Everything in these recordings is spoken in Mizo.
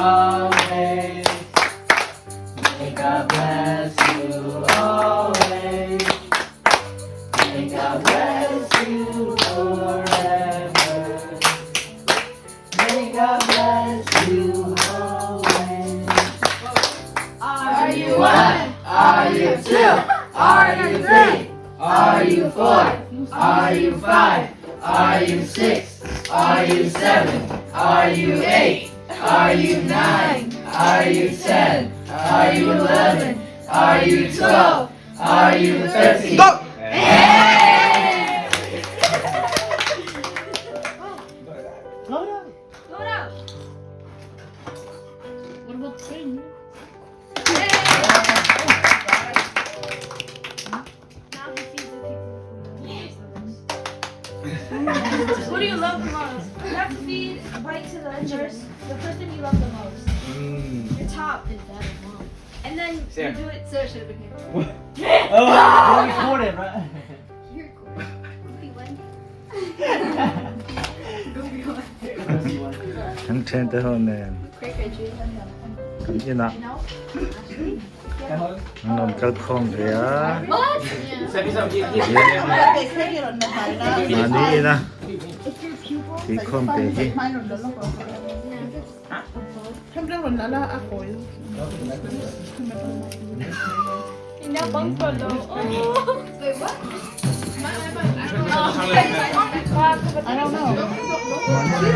always. May God bless you always. May God bless you forever. May God bless you always. Are you one? Are you two? Are you three? Are you four? Are you five? Are you six? Are you seven? Are you eight? Are you nine? Are you 10? Are you 11? Are you 12? Are you 13? Go! Blow it out. Blow it out. What about the ring? Now he feeds the people who Who do you love the most? You have to feed a bite to the first, the person you love the most. Your top. And then Sarah. you do it. Sarah should have been here. Oh, you recorded, right? You're cool. Kan thian te ho nen kan inah an rawn kal khawm ve a mahni ina tih khawm te hi. Mahni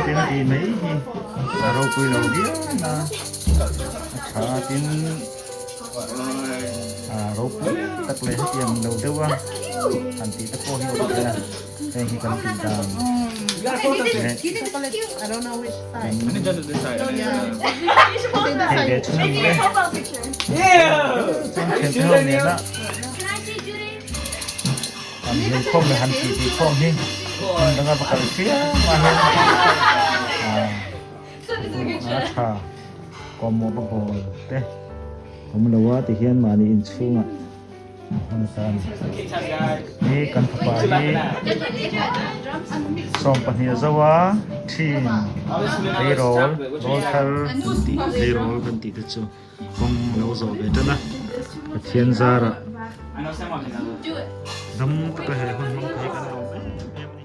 ina tih mai hi a ropui lo viau na a tha tin a ropui tak leh hetiang lo deuh a han tih te pawh hi a awm thei a heng hi kan tih dan leh hei ve chhun ang e chuan thian te ho nena an inkhawm leh han tih tih khawm hi hmun danga va kal chiam a hian a tha kawhmawh va bawl te awm lo a tihian mahni inchhungah hun ta a ni hi kan fapa hi 22 a zo a thin tleirawl rawl thar kan tih tleirawl kan tih te chu kawng a lo zawh ve tan a Pathian zarah dam taka he hun hmang thei kan lawm em em a ni.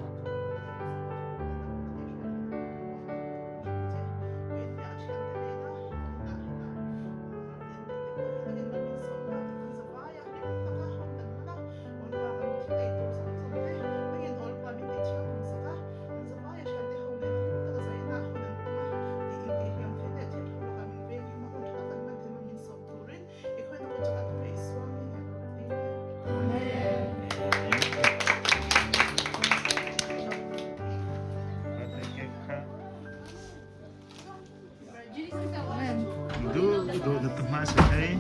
Duh duh na tu hma si thei.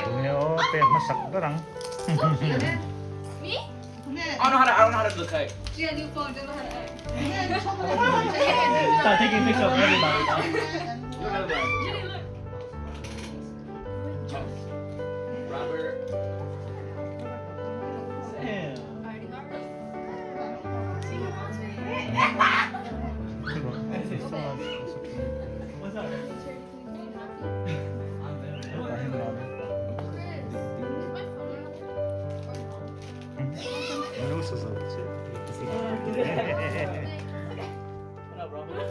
Tunge aw pek hmasak ber ang. I don't know how to, I don't know how to do the kite. She got a new phone, don't know how to act. Start taking pictures of everybody now. You don't know that. Robert. Sam. What's up? What up, Robert?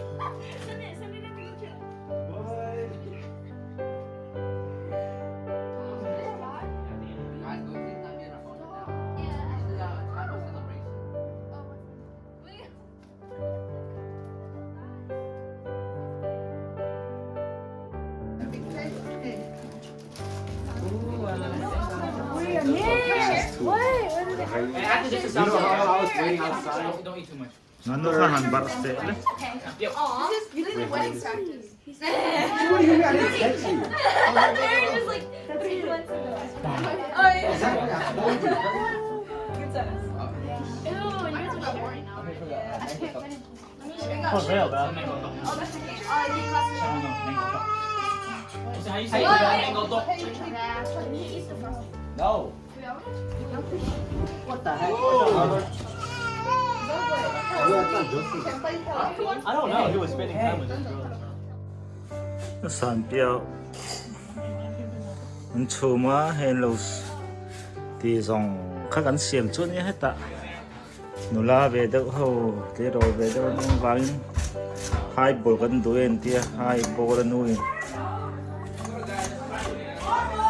Send it, send it in the group chat. Guys, go please not be on our phone right now. This is a time of celebration. And after this is You know how I was waiting outside? Don't eat too much. Nanu kha han barh seh le. You did the wedding practice. Marriage was like 3 months ago. Oh yeah. Good times. Ew, you guys are sharing. For real, bro. How you say mango dog? No. Sanpiau an chhum a hei an lo ti zawng kha kan siam chu ania hetah nula ve deuh ho tleirawl ve deuh an awm vangin high ball kan duh e an tia high ball a nu in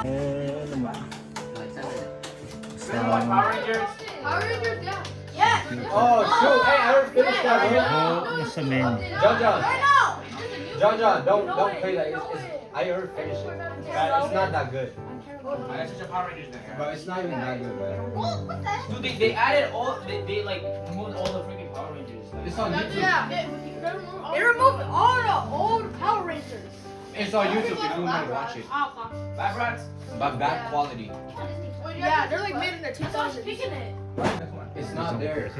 helamah. Oh shoot! Hey, I already finished that, bro. Nasa men. John John. John John, don't don't play that. It's, it's, I already finished it. Man, it's not that good. I got such a Power Rangers now. Bro, it's not even that good, man. Dude, they, they added all they, they like removed all the freaking Power Rangers. Like, It's on YouTube. They removed all the old Power Rangers. It's on YouTube if you want to watch it. Bad Rats. But bad quality. Yeah, they're like made in the 2000s. It's not there.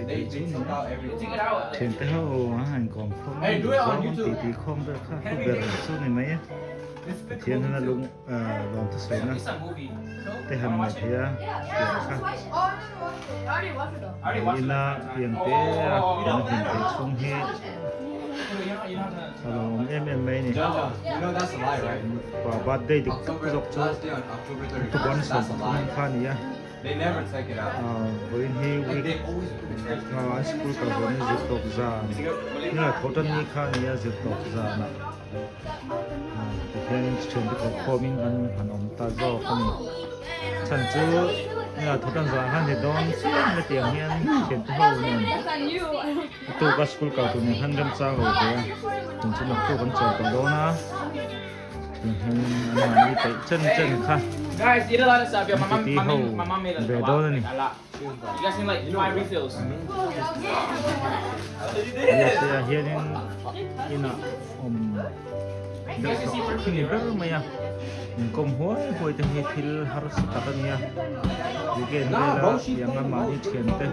They, they took out everything. Take it out. Thian te ho a han kawm khawm Hey, do it on zawng YouTube. ti ti khawm vel kha a ber chu ni mai a Pathian hian a lung ah lawm te sawi na It's a movie. te han nei thei a tiang kha Oh, I never watched it. I already watched it though. I already watched it. ina pian te a kan hlim thei chhung hi a lo awm em em mai a ni John John, you know that's a lie, right? pa birthday dik tak October zawk chu last day on October October 31st. That's a 30 lie. kha a ni a They never take it out. ah vawiin hi Like week they always put the trash. ah an school kal hawn hi zirtawp zan heng ah tho tan ni kha a ni a zirtawp zan ah tihian thian te kawp khawmin an han awm ta zawk a ni chhan chu heng ah tho tan zan khan ni dawn chiam na tiang hian thian te ho nen a tuka school kal tur nen khan remchang lo ve a tun chu naktuk an chawl tawh dawn a tiang hian an mahni peih chen chen kha Guys, eat a lot of stuff. Yo, my an mom, titi my ho mom, my mom made ve a lot. dawn a ni. Like, a lot. You guys need like five refills. Nia ah hianin inah awm deuh tawh khi ni ber mai a inkawm huai huai te hi thil harsa tak a nia weekend vela tianga mahni thian te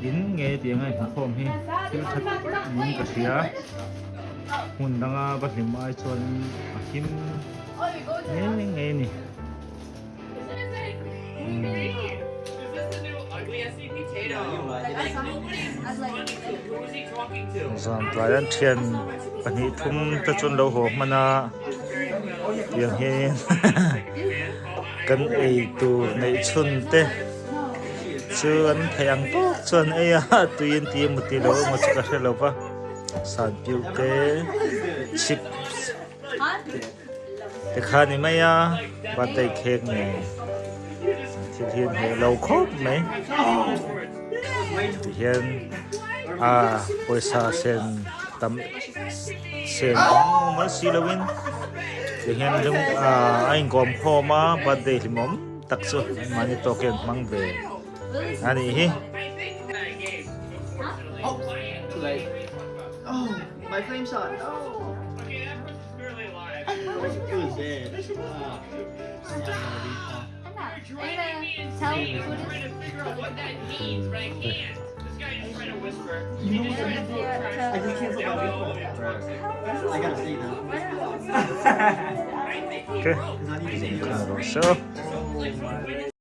in nge tianga inkhawm hi thil that niin ka hria hmun danga va hlim ai chuan a him nge nge a ni. Zan tlai an thian pahnih thum te chuan lo haw hman a tiang hian kan ei tur neih chhun te chu an theih ang tawk chuan ei a tui an ti emaw tih lo emaw chu ka hre lo va sanpiau te chips Tikhan ni mai a birthday cake nen thil hi an heh lo khawp mai tihian a pawisa sen tam sen awm mai si lovin tihian lung a inkawm khawm a birthday hlimawm tak chu mahni tawk hian hmang ve a nih hi. My flame shot. No. It was dead. I just canceled my recall. I gotta stay now. Okay. Cause I need to save. So.